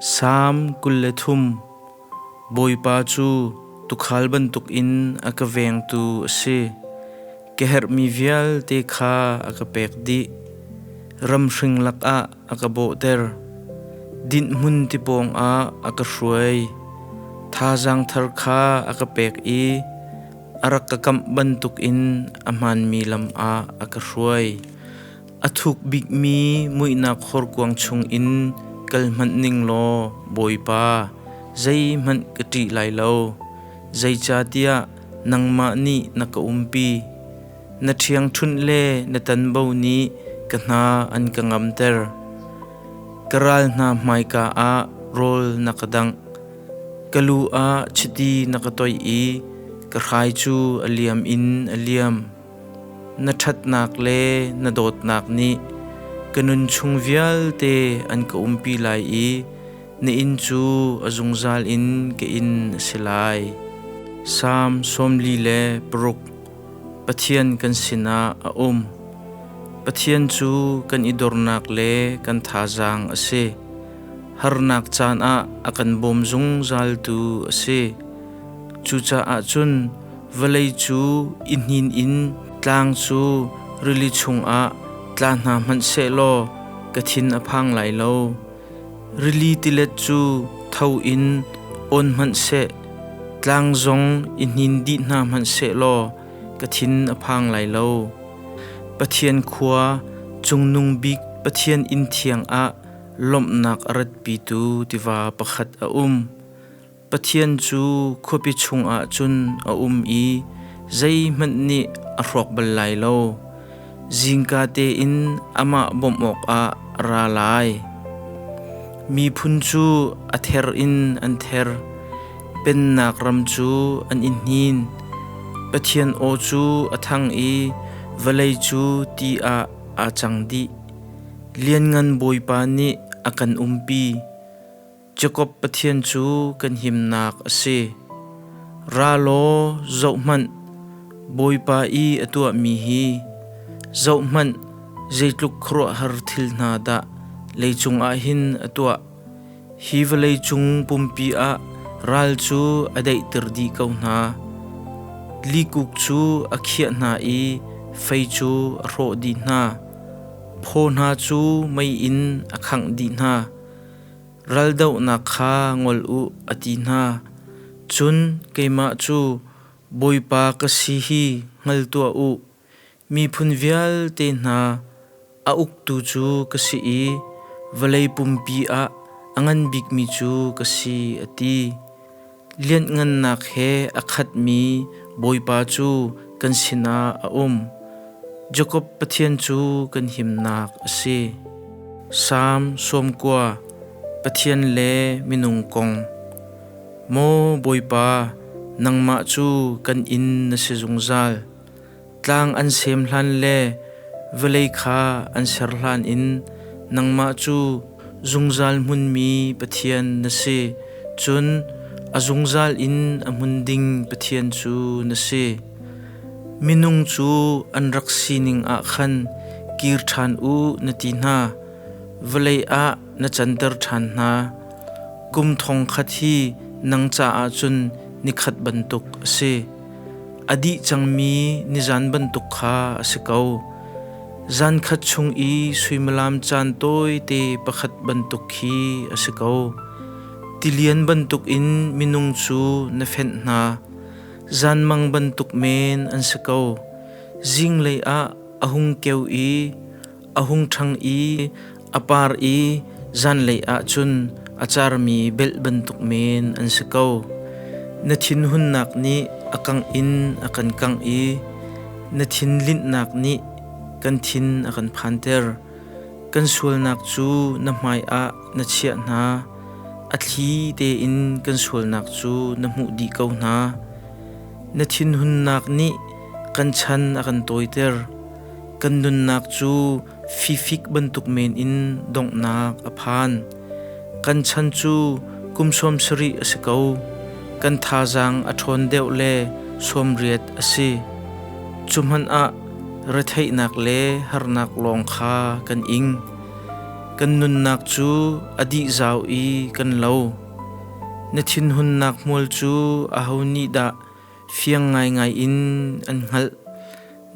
Salm 23. Bawipa cu tuukhal bantukin a ka vengtu a si. Ka herhmi vialte kha a ka pek dih. Ramhring lakah a ka bawhter. Dinhhmun tipawng ah a ka hruai. Thazaang thar kha a ka pek i a rak ka kamh bantukin a hmaanmi lam ah a ka hruai. A thuk bikmi muihnak horkuang chungin kal hmanh ning law Bawipa, zeihmanh ka ṭih lai lo. Zeicahtiah nangmah nih na ka umpi. Na ṭhiangṭhunh le na tanbo nih ka hna an ka ngamter. Ka ral hna hmaika ah rawl na ka dangh. Ka lu ah chiti na ka toih i ka hrai cu a liam in a liam. Na ṭhatnak le na dawtnak nih ka nun chung vialte an ka umpi lai i na inn cu a zungzal in ka inn a si lai. Salm 46. Pathian kan sinah a um. Pathian cu kan i dornak le kan thazaang a si. Harnak caan ah a kan bawm zungzaltu a si. Cucaah cun vawlei cu i hnin in tlang cu rili chungah tla hna hmanh sehlaw ka thin a phang lai lo. Rili tilet cu tho in awn hmanh seh, tlang zong i hnin dih hna hmanh sehlaw ka thin a phang lai lo. Pathian khua, Cungnung Bik Pathian inn thiang ah lawmhnak a ratpitu tiva pakhat a um. Pathian cu khuapi chungah cun a um i zeihmanh nih a hrawk bal lai lo. Zingka tein amah bawmh awkah a ra lai. Miphun cu a ther in an ther, pennak ram cu an i hnin. Pathian aw cu a thang i vawlei cu ti ah aa cang dih. Lianngan Bawipa nih a kan umpi. Jakob Pathian cu kan himnak a si. Ra law zohhmanh, Bawipa i a tuahmi hi, zohhmanh, zeitluk khuaruahhar thil hna dah leicung ah hin a tuah. Hi vawleicung pumpi ah ral cu a daihter dih ko hna. Likuk cu a khiah hna i fei cu a hrawh dih hna. Phaw hna cu mei in a khangh dih hna. Raldohnak kha ngol u, a ti hna. Cun keimah cu Bawipa ka si hi hngal tuah u. Miphun vialte hna a uktu cu ka si i vawlei pumpi ah a ngan bikmi cu ka si, a ti. Lianhngannak he a khatmi Bawipa cu kan sinah a um. Jakob Pathian cu kan himnak a si. Salm 90. Pathian le minung kong. Maw Bawipa, nangmah cu kan inn na si zungzal. Tlang an sem hlan le vawlei kha an ser hlan in nangmah cu zungzal hmunmi Pathian na si. Cun a zungzal in a hmun ding Pathian cu na si. Minung cu an rak sining ah khan kir ṭhan u na ti hna. Vawlei ah na canter ṭhan hna. Kum thong khat hi nang caah cun nikhat bantuk a si. A dih cangmi nizan bantuk kha a si ko. Zan khat chung i suimilam caan tawite pakhat bantuk khi a si ko. Tilian bantukin minung cu na fenh hna. Zanmang bantuk men an si ko. Zinglei ah a hung keu i a hung ṭhang i a par i zanlei ah cun a carmi belh bantuk men an si ko. Na thinhunnak nih a kangh in a kan kangh i na thinlinhnak nih kan thin a kan phanter. Kan sualnak cu na hmaiah na chiah hna. A thli tein kan sualnak cu na hmuh dih ko hna. Na thinhunnak nih kan chan a kan tawiter. Kan nunnak cu fifik bantuk men in donghnak a phan. Kan chan cu kum 70 a si ko. Kan thazaang a ṭhawn deuh le 80 a si. Cu hmanh ah retheihnak le harnak lawng kha kan ing. Kan nunnak cu a dih zau i kan lo. Na thinhunnak hmual cu aho nih dah fiang ngaingai in an hngalh?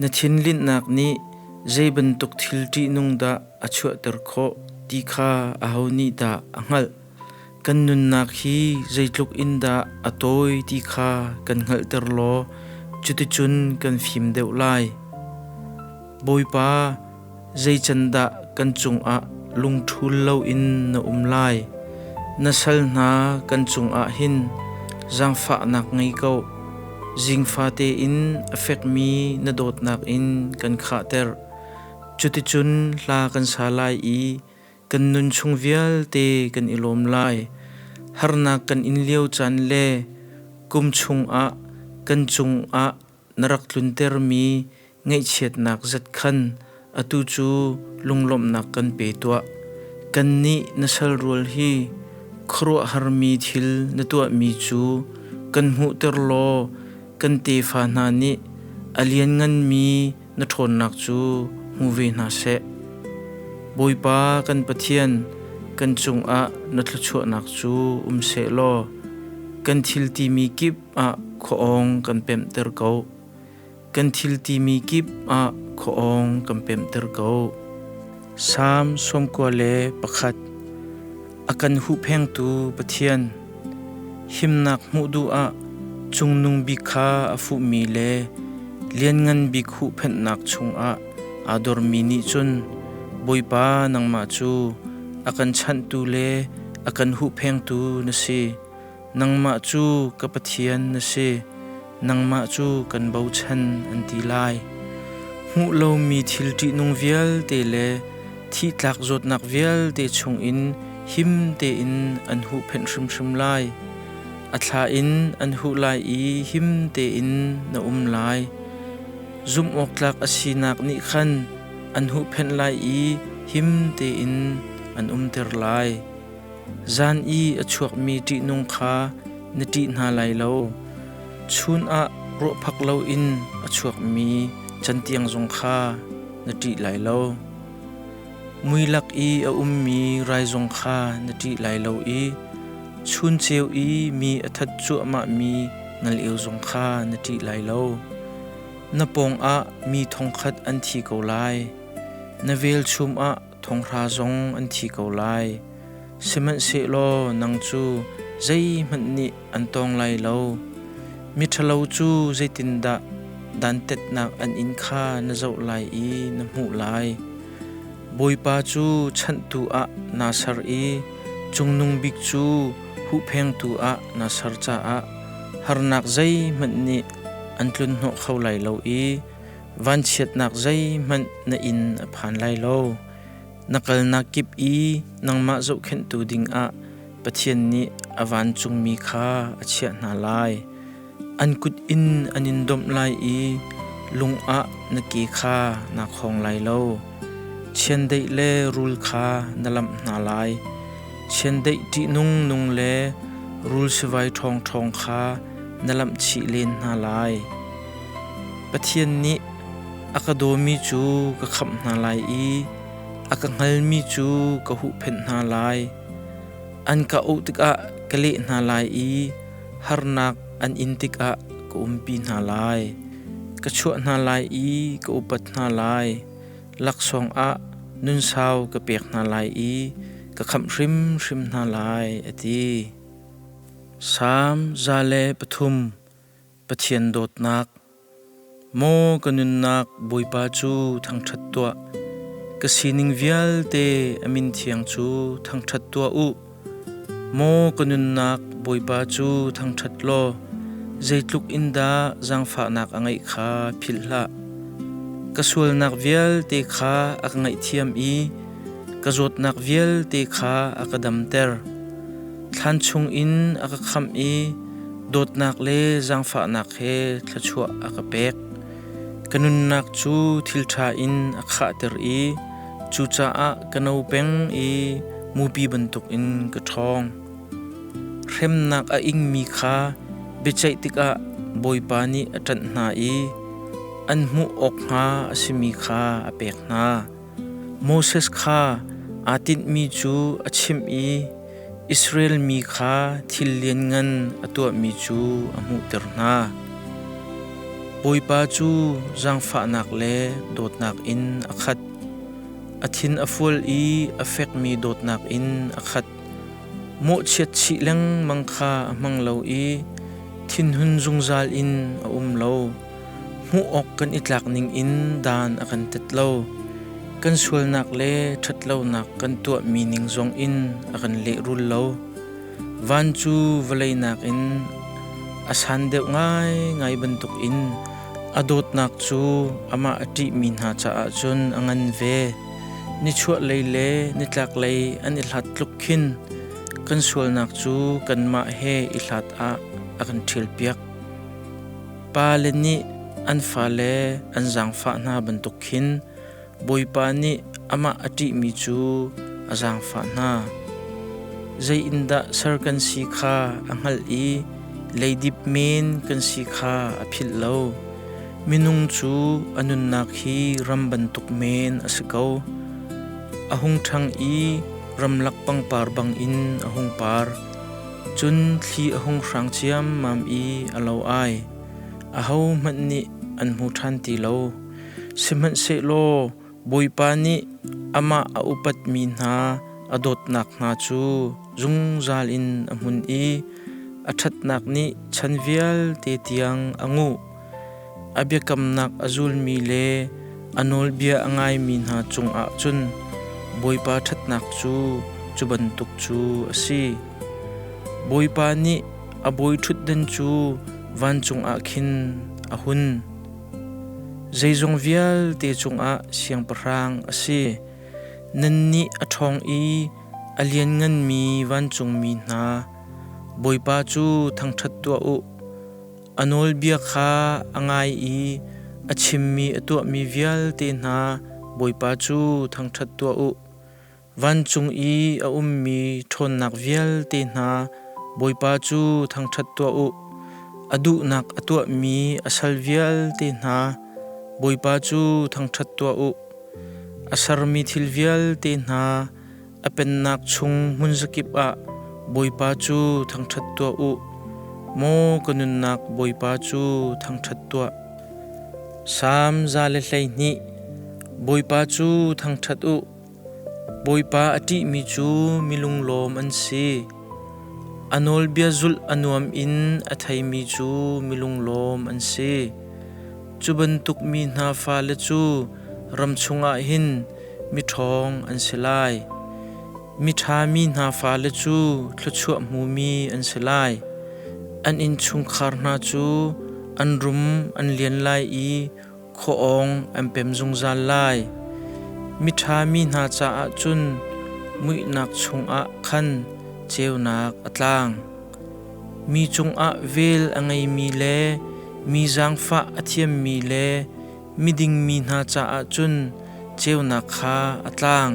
Na thinlinhnak nih zei bantuk thil ṭihnung dah a chuahter khawh ti kha aho nih dah a hngalh? Kan nunnak hi zeitluk in dah a tawi ti kha kan hngalhter law cuticun kan fim deuh lai. Bawipa, zei can dah kan cungah lungṭhul loin na um lai? Na sal hna kan cungah hin zaangfahnak ngei ko. Zingfate in a fekmi na dawtnak in kan khahter. Cuticun hla kan sa lai i kan nun chung vialte kan i lawm lai. Harnak kan in lio caan le kum chungah kan cungah na rak tluntermi ngaihchiatnak zat khan atu cu lunglawmhnak kan pe tuah. Kannih na sal rual hi khuaruahharmi thil na tuahmi cu kan hmuhter law kan tefa hna nih a liannganmi na ṭhawnnak cu hmu ve hna seh. Bawipa kan Pathian, kan cungah na thluachuahnak cu um seh law kan thil timi kip ah khuaawng kan pemhter ko. Kan thil timi kip ah khuaawng kan pemhter ko. Salm 91. A kan huhphengtu Pathian, himnak hmuh duh ah cungnung bik kha a fuhmi le lianngan bik huhphenhnak chungah aa dormi nih cun Bawipa nangmah cu a kan chanhtu le a kan huhphengtu na si. Nangmah cu ka Pathian na si, nangmah cu kan bochan an ti lai. Hmuh lomi thil ṭihnung vialte le thihtlak zawtnak vialte chungin him tein an huhphenh hrimhrim lai. A thla in an huh lai i him tein na um lai. Zumhawktlak a sinak nih khan an huhphenh lai i him tein an umter lai. Zan i a chuakmi ṭihnung kha na ṭih hna lai lo. Chun ah ruahphak loin a chuakmi cantiang zong kha na ṭih lai lo. Mui lak i a ummi rai zong kha na ṭih lai lo i chun ceu i mi a that cuahmahmi ngal-eu zong kha na ṭih lai lo. Na pawngah mi thongkhat an thi ko lai. Na velchum ah thonghra zong an thi ko lai. Sihmanhsehlaw nang cu zeihmanh nih an tawng lai lo. Miṭhalo cu zeitindah dantatnak an in kha na zoh lai i na hmuh lai. Bawipa cu chanhtu ah naa ser i Cungnung Bik cu huhphengtu ah naa ser caah harnak zeihmanh nih an tlunhnawh kho lai lo i vanchiatnak zeihmanh na inn a phan lai lo. Na kalnak kip i nangmah zohkhenhtu dingah Pathian nih a vancungmi kha a chiah hna lai. An kut in an in domh lai i lung ah na ke kha naa khawng lai lo. Chiandeih le rul kha na lamh hna lai. Chiandeih ṭihnung nung le rul sivai ṭhawngṭhawng kha na lamh chih len hna lai. Pathian nih A ka dawmi cu ka khamh hna lai i a ka hngalmi cu ka huhphenh hna lai. An ka auh tikah ka leh hna lai i harnak an in tikah ka umpi hna lai. Ka chuah hna lai i ka upat hna lai. Laksawng ah nunsau ka pek hna lai i ka khamh hrimhrim hna lai, a ti. Salm 103. Pathian dawtnak. Maw ka nunnak Bawipa cu thangṭhat tuah. Ka sining vialte a min thiang cu thangṭhat tuah u. Maw ka nunnak Bawipa cu thangṭhat law zeitluk in dah zaangfahnak a ngeih kha philh hlah. Ka sualnak vialte kha a ka ngaihthiam i ka zawtnak vialte kha a ka damter. Thlan chungin a ka khamh i dawtnak le zaangfahnak he thluachuah a ka pek. Ka nunnak cu thilṭha in a khahter i cucaah ka no peng i mupi bantukin ka ṭhawng. Hremnak a ingmi kha biaceih tikah Bawipa nih a ṭanh hna i an hmuh awk hnga a simi kha a pek hna. Moses kha Aa tinhmi cu a chimh i Israel mi kha thil lianngan a tuahmi cu a hmuhter hna. Bawipa cu zaangfahnak le dawtnak in a khat. A thin a fual i a fekmi dawtnak in a khat. Mawhchiat chih lengmang kha a hmang lo i thinhun zungzal in a um lo. Hmuh awk kan i tlak ning in dan a kan tet lo. Kan sualnak le ṭhatlonak kan tuahmi ning zong in a kan lehrul lo. Van cu vawlei nakin a san deuh ngaingai bantukin a dawtnak cu amah a ṭihmi hna caah cun a ngan ve. Nichuahlei le nitlaklei an i hlat tluk khin kan sualnak cu kanmah he i hlat ah a kan ṭhialpiak. Pale nih an fale an zaangfah hna bantuk khin Bawipa nih amah a ṭihmi cu a zaangfah hna. Zei in dah ser kan si kha a hngalh i leidip men kan si kha a philh lo. Minung cu a nunnak hi ram bantuk men a si ko. A hung ṭhang i ramlak pangpar bangin a hung par. Cun thli a hung hrang ciammam i a lo ai. Ahohmanh nih an hmu ṭhan ti lo. Sihmanhsehlaw Bawipa nih amah a upatmi hna a dawtnak hna cu zungzal in a hmun i a ṭhatnak nih chan vialte tiang a nguh. A biakamnak a zulmi le a nawlbia a ngaimi hna cungah cun Bawipa ṭhatnak cu cu bantuk cu a si. Bawipa nih a bawiṭhutdan cu vancung ah khin a hun. Zeizong vialte cungah siangpahrang a si. Nannih a ṭhawng i a liannganmi vancungmi hna, Bawipa cu thangṭhat tuah u. A nawlbia kha a ngai i a chimmi a tuahmi vialte hna Bawipa cu thangṭhat tuah u. Vancung i a ummi ṭhawnnak vialte hna Bawipa cu thangṭhat tuah u. A duhnak a tuahmi a sal vialte hna Bawipa cu thangṭhat tuah u. A sermi thil vialte hna a pennak chung hmunzakip ah Bawipa cu thangṭhat tuah u. Maw ka nunnak Bawipa cu thangṭhat tuah. Salm 112 Bawipa cu thangṭhat u. Bawipa a ṭihmi cu mi lunglawm an si. A nawlbia zulh a nuam in a theimi cu mi lunglawm an si. Cu bantuk mi hna fale cu ram chungah hin miṭhawng an si lai. Miṭha mi hna fale cu thluachuah hmumi an si lai. An innchungkhar hna cu an rum an lian lai i khuaawng an pem zungzal lai. Miṭha mi hna caah cun muihnak chungah khan ceunak a tlang. Mi cungah vel a ngeimi le mi zaangfah a thiammi le miding mi hna caah cun ceunak kha a tlang.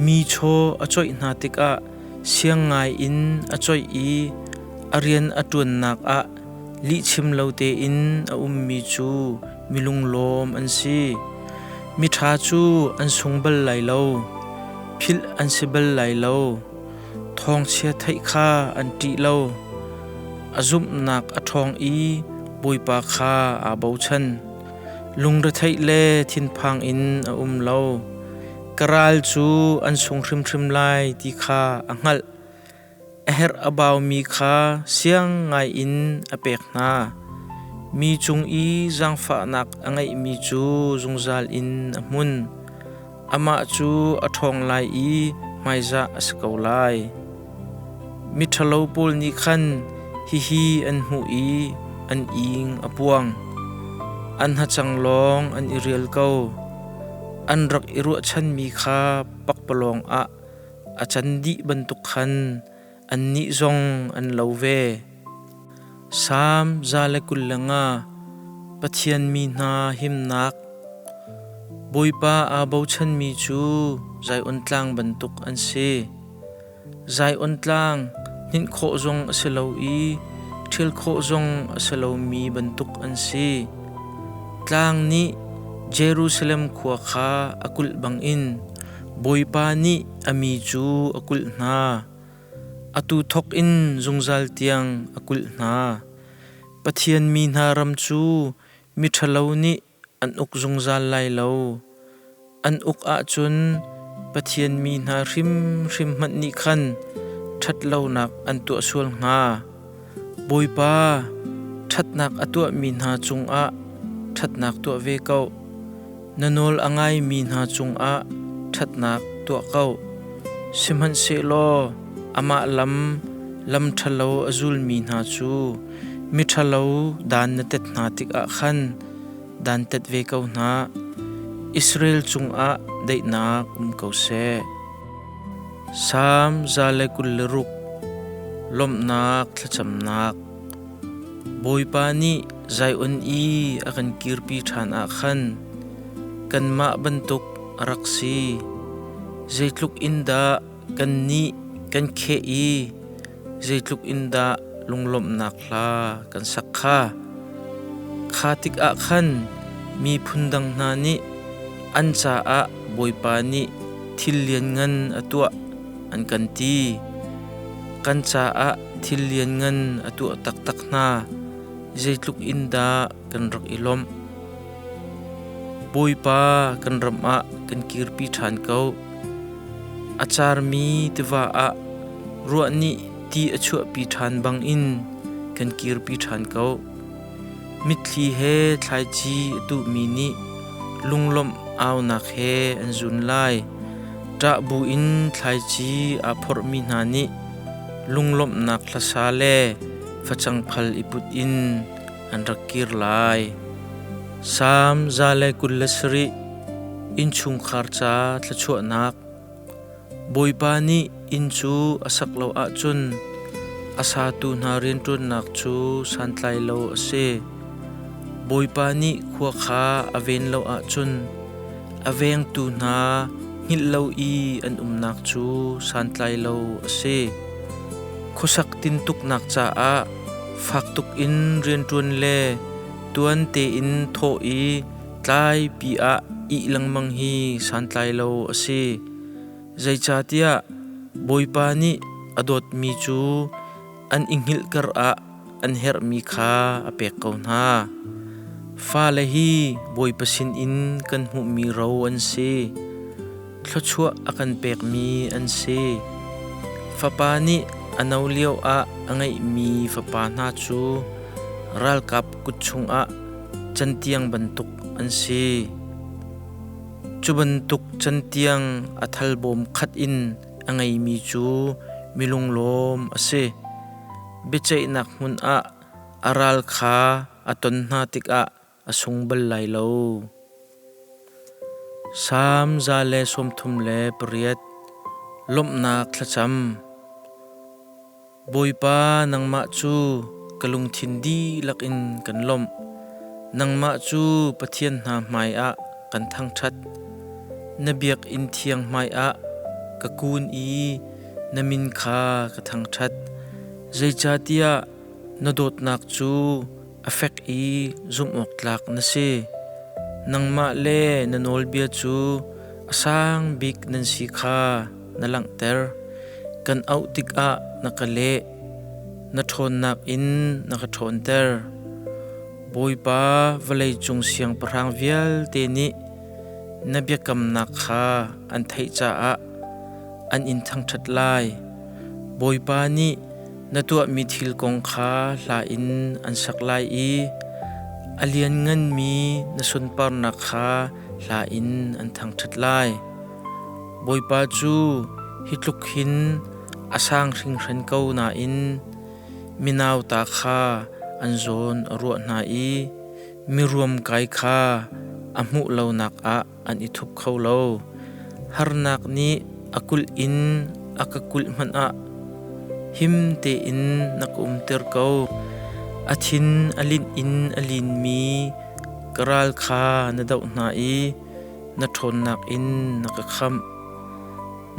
Mi chaw a coih hna tikah siang ngai in a coih i a rian a ṭuannak ah lihchim lo tein a ummi cu mi lunglawm an si. Miṭha cu an sung bal lai lo, philh an si bal lai lo. Thawngchia theih kha an ṭih lo. A zumhnak a ṭhawng i Bawipa kha aa bochan. Lungretheih le thinphang in a um lo. Ka ral cu an sung hrimhrim lai ti kha a hngalh. A herh a baumi kha siang ngaiin a pek hna. Mi cung i zaangfahnak a ngeihmi cu zungzal in a hmun. Amah cu a ṭhawng lai i hmaizah a si ko lai. Miṭhalo pawl nih khan hihi an hmuh i an ing a puang. An hacang lawng an i rial ko. An rak i ruahchanmi kha pakpalawng ah a can dih bantuk khan annih zong an lo ve. Salm 125 Pathian mi hna himnak Bawipa aa bochanmi cu Zion tlang bantuk an si. Zion tlang hninh khawh zong a si lo i ṭhial khawh zong a si lomi bantuk an si. Tlang nih Jerusalem khua kha a kulh bangin. Bawipa nih a mi cu a kulh hna. Atu thawk in zungzal tiang a kulh hna. Pathian mi hna ram cu miṭhalo nih an uk zungzal lai lo. An uk ahcun Pathian mi hna hrimhrim hmanh nih khan ṭhatlonak an tuah sual hnga. Bawipa, ṭhatnak a tuahmi hna cungah ṭhatnak tuah ve ko. Na nawl a ngaimi hna cungah ṭhatnak tuah ko. Sihmanhsehlaw amah lam, lam ṭhalo a zulmi hna cu miṭhalo dan na tet hna tikah khan dantat ve ko hna. Israel cungah daihnak um ko seh. Salm 126 Lawmhnak thlacamnak Bawipa nih Zion i a kan kirpi ṭhan ah khan kanmah bantuk a rak si. Zeitluk in dah kannih kan kheh i zeitluk in dah lunglawmhnak hla kan sak kha. Kha tikah khan miphun dang hna nih an caah Bawipa nih thil lianngan a tuah an kan ti. Kan caah thil lianngan a tuah taktak hna. Zeitluk in dah kan rak i lawmh. Bawipa kan ram ah kan kirpi ṭhan ko. A carmi tiva ah ruah nih ti a chuahpi ṭhan bangin kan kirpi ṭhan ko. Mitthli he thlaici a tuhmi nih lunglawmh aunak he an zun lai. Ṭah buin thlaici aa phorhmi hna nih lunglawmhnak hlasa le facang phal i put in an rak kir lai. Salm 127 Innchungkhar ca thluachuahnak Bawipa nih inn cu a sak lo ahcun a satu hna rianṭuannak cu santlai lo a si. Bawipa nih khua kha a ven lo ahcun a vengtu hna hngilh lo i an umnak cu santlai lo a si. Khuasak tintuknak caah fak tuk in rianṭuan le tuan tein thawh i tlaipi ah ih lengmang hi santlai lo a si. Zeicahtiah Bawipa nih a dawtmi cu an i hngilh karah an herhmi kha a pek ko hna. Fale hi Bawipa sinin kan hmuhmi ro an si. Thluachuah a kan pekmi an si. Fapa nih a no lioah a ngeihmi fapa hna cu ralkap kut chungah cantiang bantuk an si. Cu bantuk cantiang a thalbawm khat in a ngeimi cu milunglawm a si. Biaceihnak hmun ah a ral kha a ton hna tikah a sung bal lai lo. Salm 138 Lawmhnak thlacam Bawipa nangmah cu ka lungthin dihlak in kan lawmh. Nangmah cu Pathian hna hmaiah kan thangṭhat. Na biakinn thiang hmaiah ka kun i na min kha ka thangṭhat. Zeicahtiah na dawtnak cu a fek i zumhawktlak na si. Nangmah le na nawlbia cu a sang bik nan si kha na langhter. Kan auh tikah na ka leh, na ṭhawnnak in na ka ṭhawnter. Bawipa vawleicung siangpahrang vialte nih na biakamnak kha an theih caah an in thangṭhat lai. Bawipa nih Na tuahmi thil kong kha hla in an sak lai i a liannganmi na sunparnak kha hla in an thangṭhat lai. Bawipa cu hi tluk hin a sang hringhran ko nain mi nauta kha an zawn a ruah hna i miruamkai kha a hmuh lonak ah an i thup kho lo. Harnak nih a kulh in a ka kulh hmanh ah him tein na ka umter ko. A thin a linh in a linmi ka ral kha na doh hna i na ṭhawnnak in na ka khamh.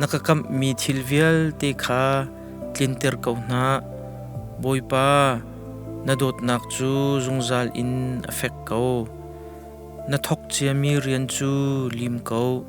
Na ka kamhmi thil vialte kha tlinter ko hna. Bawipa, na dawtnak cu zungzal in a fek ko. Na thawk ciami rian cu lim ko.